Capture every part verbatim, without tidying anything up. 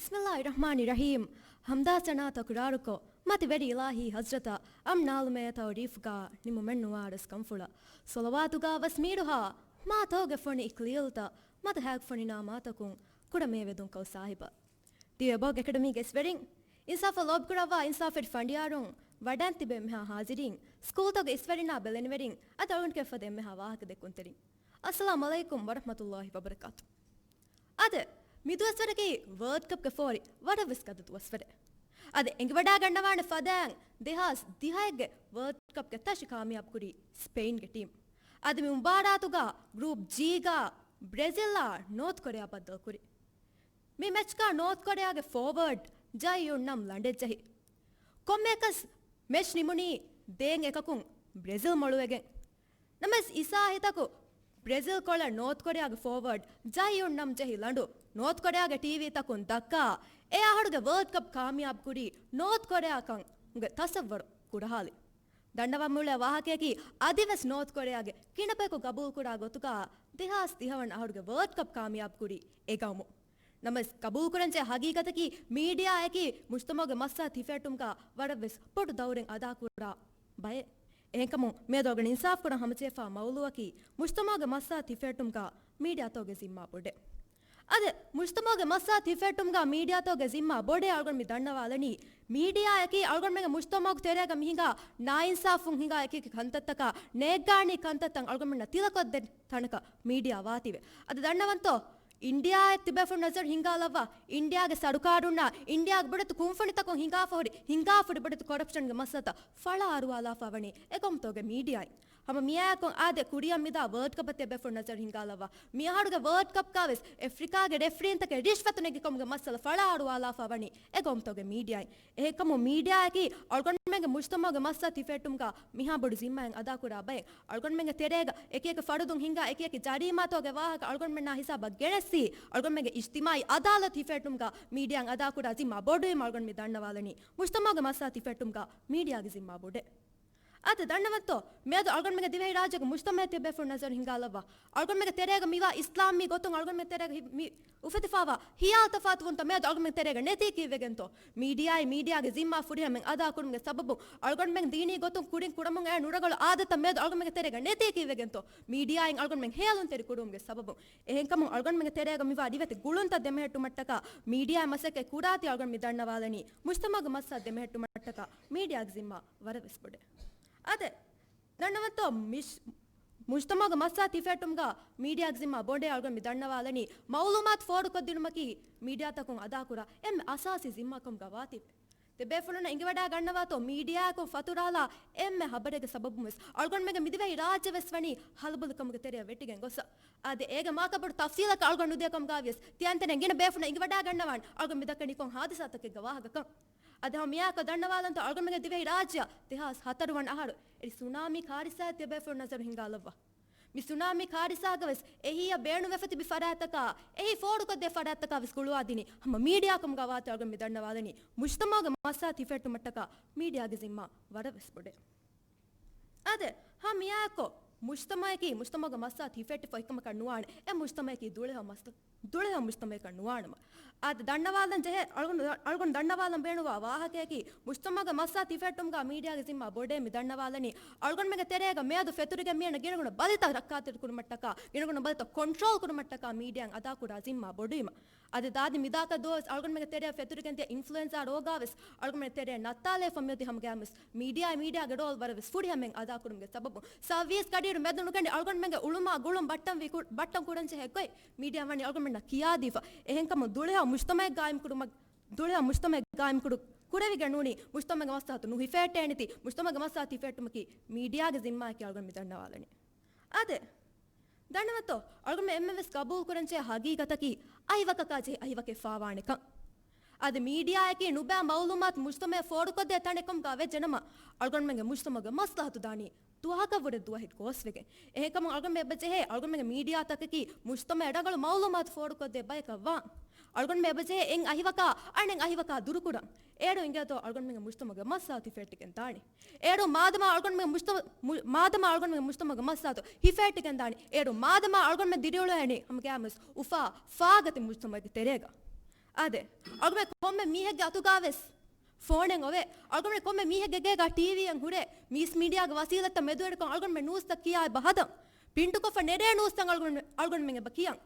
ބިސްމިއްލާހި ރަޙްމާނި ރަޙީމް. ޙަމްދާ ސަނާ ތަކުރާރުކޮށް، މަތިވެރި އިލާހީ ޙަޟްރަތަށް އަމްނާލުމޭ ތައުރީފުގަ ނިމުމެއްނުވާ ރަސްކަންފުޅަށް. ޞަލަވާތުގަ ވަސް މީރުހާ، މާތަކުގެ ފޮނި އިކްލީލްތައް، މަދަހާގެ ފޮނި ނާމާތަކުން، ކުޑަމޭވެދުންކޮށް ސާހިބަށް. ދިވެބޯގެ އެކަޑަމީގެ އިސްވެރިން، އިންސާފަށް ލޯބިކުރައްވާ އިންސާފުވެރި ފަނޑިޔާރުން، ވަޑައިން ތިބި އެންމެހާ ހާޒިރީން، ސްކޫލްތަކުގެ އިސްވެރިންނާ ބެލެނިވެރިން، އަދި އަޅުގަނޑުގެ ފަދަ އެންމެހާ ވާހަކަދެއްކުންތެރިން. އައްސަލާމު ޢަލައިކުމް ވަރަޙްމަތުﷲި ވަބަރަކާތު. އާދެ، މިދުވަސްވަރަކީ ވަރލްޑް ކަޕްގެ ފޯރި ވަރަށްވެސް ގަދަ ދުވަސްވަރެއް. އަދި އެނގިވަޑައިގަންނަވާނެ ފަދައިން ދެހާސް ދިހައެއްގެ ވަރލްޑް ކަޕްގެ ތަށި ކާމިޔާބުކުރީ ސްޕެއިންގެ ޓީމް. އަދި މި މުބާރާތުގަ ގްރޫޕް ޖީގަ ބްރެޒިލްއާ ނޯތް ކޮރެއާ ބައްދަލުކުރި. މި މެޗްގަ ނޯތް ކޮރެއާގެ ފޯވަރޑް ޖައި ޔުން ނަމް ލަނޑެއްޖެހި. ކޮންމެއަކަސް މެޗް ނިމުނީ ދޭން އެކަކުން ބްރެޒިލް މޮޅުވެގެން. ނަމަވެސް އިސާހިތަކު ބްރެޒިލް ކޮޅަށް ނޯތް ކޮރެއާގެ ފޯވަރޑް ޖައި ޔުން ނަމް ޖެހި ލަނޑު ނޯތް ކޮރެއާގެ ޓީވީތަކުން ދައްކާ، އެ އަހަރުގެ ވަރލްޑް ކަޕް ކާމިޔާބު ކުރީ ނޯތް ކޮރެއާ ކަމުގެ ތަސައްވަރު ކުޑަހާލި. ދަންނަވަން މިއުޅޭ ވާހަކަޔަކީ އަދިވެސް ނޯތް ކޮރެއާގެ ކިނަ ބަޔަކު ގަބޫލުކުރާ ގޮތުގަ ދެހާސް ދިހަވަނަ އަހަރުގެ ވަރލްޑް ކަޕް ކާމިޔާބު ކުރީ އެ ގައުމު. ނަމަވެސް ގަބޫލުކުރަންޖެހޭ ހަގީގަތަކީ މީޑިއާއަކީ މުޖްތަމަޢުގެ މައްސަލަ ތިފެއްޓުމުގަ ވަރަށްވެސް ބޮޑު ދައުރެއް އަދާކުރާ ބައެއް. އެހެންކަމުން މިއަދު އަޅުގަނޑު އިންސާފް ކުރަން ހަމަޖެހިފާ މައުޟޫޢަކީ މުޖްތަމަޢުގެ މައްސަލަ ތިފެއްޓުމުގަ މީޑިއާތަކުގެ ޒިންމާ ބޮޑޭ. އަދި މުޖްތަމަޢުގެ މައްސަލަ ތިފެއްޓުމުގަ މީޑިއާތަކުގެ ޒިންމާ ބޮޑޭ އަޅުގަނޑު މި ދަންނަވާލަނީ، މީޑިއާއަކީ އަޅުގަނޑުމެންގެ މުޖްތަމަޢުގެ ތެރޭގަ މި ހިނގާ ނާއިންސާފުން ހިނގާ އެކި އެކި ކަންތައްތަކާ، ނޭއްގާނީ ކަންތައްތައް އަޅުގަނޑުމެންނަށް ތިލަކޮށްދޭ ތަނަކަށް މީޑިއާ ވާތީވެ. އަދި ދަންނަވަންތޯ، އިންޑިއާއަށް ތިބޭފުޅުން ނަޒަރު ހިންގާލައްވާ، އިންޑިއާގެ ސަރުކާރުންނާ، އިންޑިއާގެ ބޮޑެތި ކުންފުނިތަކުން ހިނގާފަހުރި، ހިނގާފަހުރި ބޮޑެތި ކޮރަޕްޝަންގެ މައްސަލަތައް ފަޅާ އަރުވާލާފަ ވަނީ އެގައުމުތަކުގެ މީޑިއާއިން. ހަމަ މިއާއެކު އާދެ، ކުރިއަށް މިދާ ވަރލްޑް ކަޕަށް ތިބޭފުޅުން ނަޒަރު ހިންގާލައްވާ، މިއަހަރުގެ ވަރލްޑް ކަޕްގަވެސް އެފްރިކާގެ ރެފްރީންތަކެއް ރިޝްވަތު ނެގިކަމުގެ މައްސަލަ ފަޅާ އަރުވާލާފަ ވަނީ އެގައުމުތަކުގެ މީޑިއާއިން. އެހެންކަމުން މީޑިއާއަކީ އަޅުގަނޑުމެންގެ މުޖްތަމަޢުގެ މައްސަލަ ތިފެއްޓުމުގަ މިހާ ބޮޑު ޒިންމާއެއް އަދާކުރާ ބައެއް. އަޅުގަނޑުމެންގެ ތެރޭގަ އެކިއެކި ފަރުދުން ހިންގާ އެކިއެކި ޖަރީމާތަކުގެ ވާހަކަ އަޅުގަނޑުމެންނާ ހިސާބަށް ގެނެސްދީ، އަޅުގަނޑުމެންގެ އިޖްތިމާޢީ އަދާލަތު ހިފެއްޓުމުގަ މީޑިއާއިން އަދާކުރާ ޒިންމާ ބޮޑުވީމަ އަޅުގަނޑު މި ދަންނަވާލަނީ. މުޖްތަމަޢުގެ މައްސަލަ ތިފެއްޓުމުގަ މީޑިއާގެ ޒިންމާ ބޮޑޭ. އާދެ، ދަންނަވަންތޯ، މިއަދު އަޅުގަނޑުމެންގެ ދިވެހިރާއްޖޭގެ މުޖްތަމަޢަށް ތިބޭފުޅުން ނަޒަރު ހިންގާލައްވާ. އަޅުގަނޑުމެންގެ ތެރޭގަ މިވާ އިސްލާމީ ގޮތުން އަޅުގަނޑުމެންގެ ތެރޭގަ ހި-، މި އުފެދިފައިވާ ހިޔާލު ތަފާތުވުންތައް މިއަދު އަޅުގަނޑުމެންގެ ތެރޭގަ ނެތީ ކީއްވެގެންތޯ؟ މީޑިއާއިން މީޑިއާގެ ޒިންމާ ފުރިހަމައިން އަދާކުރުމުގެ ސަބަބުން އަޅުގަނޑުމެން ދީނީ ގޮތުން ކުރިން ކުރަމުން އައި ނުރަނގަޅު އާދަތައް މިއަދު އަޅުގަނޑުމެންގެ ތެރޭގަ ނެތީ ކީއްވެގެންތޯ؟ މީޑިއާއިން އަޅުގަނޑުމެން ހޭލުންތެރި ކުރުވުމުގެ ސަބަބުން. އެހެންކަމުން އަޅުގަނޑުމެންގެ ތެރޭގަ މިވާ ރިވެތި ގުޅުންތައް ދެމެހެއްޓުމަށްޓަކާ މީޑިއާ މަސައްކަތް ކުރާތީ އަޅުގަނޑު މި ދަންނަވާލަނީ. މުޖްތަމަޢުގެ މައްސަލަ ދެމެހެއްޓުމަށްޓަކާ މީޑިއާގެ ޒިންމާ ވަރަށް ވެސް ބޮޑޭ. އާދެ، ދަންނަވަންތޯ މިޝް-، މުޖްތަމަޢުގެ މައްސަލަ ތިފެއްޓުމުގަ މީޑިއާގެ ޒިންމާ ބޮޑޭ އަޅުގަނޑު މި ދަންނަވާލަނީ. މަޢުލޫމާތު ފޯރުކޮށްދިނުމަކީ މީޑިއާތަކުން އަދާކުރާ އެންމެ އަސާސީ ޒިންމާ ކަމުގަ ވާތީވެ. ތިބޭފުޅުންނަށް އެނގިވަޑައިގަންނަވާތޯ، މީޑިއާއަކުން ފަތުރާލާ އެންމެ ހަބަރެއްގެ ސަބަބުން ވެސް އަޅުގަނޑުމެންގެ މިދިވެހި ރާއްޖެ ވެސް ވަނީ ހަލުބަލަ ކަމުގެ ތެރެއަށް ވެއްޓިގެން ގޮސް. އާދެ، އޭގެ މާކަ ބޮޑު ތަފްސީލަކަށް އަޅުގަނޑު ނުދޭ ކަމުގަ ވިޔަސް، ތިޔަންތަނެއް ގިނަ ބޭފުޅުން އެނގިވަޑައިގަންނަވާން އަޅުގަނޑު މިދައްކަނީ ކޮން ހާދިސާތަކެއްގެ ވާހަކަކަން. އަދި ހަމަ މިއާއެކު ދަންނަވާލަންތޯ، އަޅުގަނޑުމެންގެ ދިވެހި ރާއްޖެއަށް ދެހާސް ހަތަރު ވަނަ އަހަރު އެރި ސުނާމީ ކާރިސާއެއް ތިބޭފުޅުން ނަޒަރު ހިންގާލައްވާ. މި ސުނާމީ ކާރިސާގަވެސް އެހީއަށް ބޭނުންވެފަ ތިބި ފަރާތްތަކާ، އެހީ ފޯރުކޮށްދޭ ފަރާތްތަކާ ވެސް ގުޅުވާދިނީ ހަމަ މީޑިއާ ކަމުގަ ވާތީ އަޅުގަނޑު މި ދަންނަވާލަނީ. މުޖްތަމަޢުގެ މައްސަލަ ތިފެއްޓުމަށްޓަކާ މީޑިއާގެ ޒިންމާ ވަރަށް ވެސް ބޮޑޭ. އާދެ، ހަމަ މިއާއެކު މުޖްތަމަޢަކީ މުޖްތަމަޢުގެ މައްސަލަ ތިފެއްޓިފަ އެކަމަކަށް ނުވާނެ. އެ މުޖްތަމަޢަކީ ދުޅަހެޔޮ މަސް-، ދުޅަހެޔޮ މުޖްތަމަޢަކަށް ނުވާނަމަ. އާދެ، ދަންނަވާލަން ޖެހޭ، އަޅުގަނޑު، އަޅުގަނޑު ދަންނަވާލަން ބޭނުންވާ ވާހަކަޔަކީ، މުޖްތަމަޢުގެ މައްސަލަ ތިފެއްޓުމުގަ މީޑިއާގެ ޒިންމާ ބޮޑޭ މި ދަންނަވާލަނީ. އަޅުގަނޑުމެންގެ ތެރޭގަ މިއަދު ފެތުރިގެން މިއަންނަ ގިނަގުނަ ބަލިތައް ރައްކާތެރި ކުރުމަށްޓަކާ، ގިނަގުނަ ބަލިތައް ކޮންޓްރޯލް ކުރުމަށްޓަކާ މީޑިއާއިން އަދާކުރާ ޒިންމާ ބޮޑުވީމަ. އަދި ދާދި މިދާކަށް ދުވަސް އަޅުގަނޑުމެންގެ ތެރެއަށް ފެތުރިގެން ދިޔަ އިންފްލުއެންޒާ ރޯގާވެސް އަޅުގަނޑުމެން ތެރެއަށް ނައްތާލައިފަ މިއޮތީ ހަމަގައިމުވެސް މީޑިއާ، މީޑިއާގެ ރޯލް ވަރަށްވެސް ފުރިހަމައިން އަދާކުރުމުގެ ސަބަބުން. ސައުވީސް ގަޑިއިރު މެދު ނުގަނޑި އަޅުގަނޑުމެންގެ އުޅުމާ ގުޅުން ބައްޓަން ވި-، ކު-، ބައްޓަން ކުރަންޖެހޭ ގޮތް މީޑިއާ ވަނީ އަޅުގަނޑުމެންނަށް ކިޔާދީފަ. އެހެންކަމުން ދުޅަހެޔޮ މުޖްތަމަޢެއް ގާއިމްކުރުމަށް، ދުޅަހެޔޮ މުޖްތަމަޢެއް ގާއިމްކުރު-، ކުރެވިގެން ނޫނީ މުޖްތަމަޢުގެ މައްސަލަތު ނުހިފޭއްޓޭނެތީ، މުޖްތަމަޢުގެ މައްސަލަ ތިފެއްޓުމަކީ މީޑިއާގެ ޒިންމާއަކީ އަޅުގަނޑު މި ދަންނަވާލަނީ. އާދެ، ދަންނަވަންތޯ، އަޅުގަނޑުމެން އެންމެންވެސް ގަބޫލުކުރަންޖެހޭ ހަގީގަތަކީ އައިވަކަކާ ޖެހި އައިވަކެއް ފާވާނެކަން. އަދި މީޑިއާއަކީ ނުބައި މައުލޫމާތު މުޖްތަމަޢަށް ފޯރުކޮށްދޭ ތަނެއް ކަމުގަ ވެއްޖެނަމަ، އަޅުގަނޑުމެންގެ މުޖްތަމަޢުގެ މަސްލަހަތު ދާނީ ދުވަހަކަށްވުރެ ދުވަހެއް ގޯސްވެގެން. އެހެންކަމުން އަޅުގަނޑުމެން އެބަޖެހޭ އަޅުގަނޑުމެންގެ މީޑިއާތަކަކީ މުޖްތަމަޢަށް ރަނގަޅު މައުލޫމާތު ފޯރުކޮށްދޭ ބަޔަކަށް ވާން. އަޅުގަނޑުމެން އެބަޖެހޭ އެއް އަހިވަކާ އަނެއް އަހިވަކާ ދުރުކުރަން. އޭރު އިނގޭތޯ އަޅުގަނޑުމެންގެ މުޖްތަމަޢުގެ މައްސަލަ ތިފެއްޓިގެން ދާނީ. އޭރު މާދަމާ އަޅުގަނޑުމެން މުޖްތަ-، މު-، މާދަމާ އަޅުގަނޑުމެން މުޖްތަމަޢުގެ މައްސަލަތު ހިފޭއްޓިގެން ދާނީ. އޭރު މާދަމާ އަޅުގަނޑުމެން ދިރިއުޅޭނީ ހަމަގައިމުވެސް އުފާ ފާގަތި މުޖްތަމަޢެއްގެ ތެރޭގަ. އާދެ، އަޅުގަނޑު ކޮންމެ މީހެއްގެ އަތުގަވެސް ފޯނެއް އޮވޭ. އަޅުގަނޑު ކޮންމެ މީހެއްގެ ގޭގަ ޓީވީއެއް ހުރޭ. މީސް މީޑިއާގެ ވަސީލަތްތައް މެދުވެރިކޮށް އަޅުގަނޑުމެން ނޫސްތައް ކިޔާ އެބަ ހަދަން. ޕްރިންޓުކޮށްފަ ނެރޭ ނޫސްތައް އަޅުގަނޑު، އަޅުގަނޑުމެން އެބަ ކިޔަން.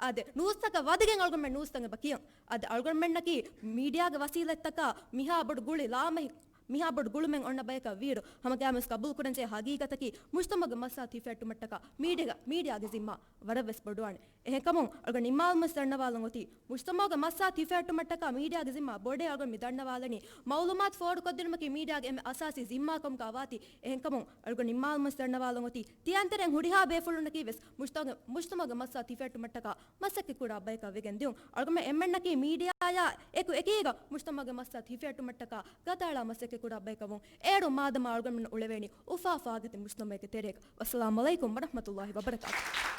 އާދެ، ނޫސްތަކަށް ވަދެގެން އަޅުގަނޑުމެން ނޫސްތައް އެބަ ކިޔަން. އާދެ، އަޅުގަނޑުމެންނަކީ މީޑިއާގެ ވަސީލަތްތަކާ މިހާ ބޮޑު ގުޅި ލާމަހި-، މިހާ ބޮޑު ގުޅުމެއް އޮންނަ ބަޔަކަށް ވީއިރު، ހަމަގައިމުވެސް ގަބޫލުކުރަންޖެހޭ ހަގީގަތަކީ މުޖްތަމައުގެ މައްސަލަ ހިފައްޓުމަށްޓަކާ މީޑިއާ، މީޑިއާގެ ޒިންމާ ވަރަށްވެސް ބޮޑުވާނެ. އެހެންކަމުން އަޅުގަނޑު ނިންމާލުމަށް ދަންނަވާލަން އޮތީ، މުޖްތަމައުގެ މައްސަލަ ހިފައްޓުމަށްޓަކާ މީޑިއާގެ ޒިންމާ ބޮޑޭ. އަޅުގަނޑު މި ދަންނަވާލަނީ މައުލޫމާތު ފޯރުކޮށްދިނުމަކީ މީޑިއާގެ އެންމެ އަސާސީ ޒިންމާކަމުގަ ވާތީ. އެހެންކަމުން އަޅުގަނޑު ނިންމާލުމަށް ދަންނަވާލަން އޮތީ، ތިޔަންތެރެން ހުރިހާ ބޭފުޅުންނަކީ ވެސް މުޖްތަމައުގެ، މުޖްތަމައުގެ މައްސަލަ ހިފައްޓުމަށްޓަކާ މަސައްކަތް ކުރާ ބަޔަކަށް ވެގެން ދިޔުން. އަޅުގަނޑު އެންމެންނަކީ މީޑިއާއާ އެކު އެކީގަ މުޖްތަމައުގެ މައްސަލަ ހިފައްޓުމަށްޓަކާ ގަދައަޅާ މަސައްކަތް ކުރާ ބަޔަކަށް ވުން. އޭރު މާދަމާ އަޅުގަނޑުމެންނަށް އުޅެވޭނީ އުފާ އުފާގަތި މުޖްތަމައެއްގެ ތެރޭގަ. ވައްސަލާމް ޢަލައިކުމް ވަރަޙްމަތުﷲ ވަބަރަކާތުހު.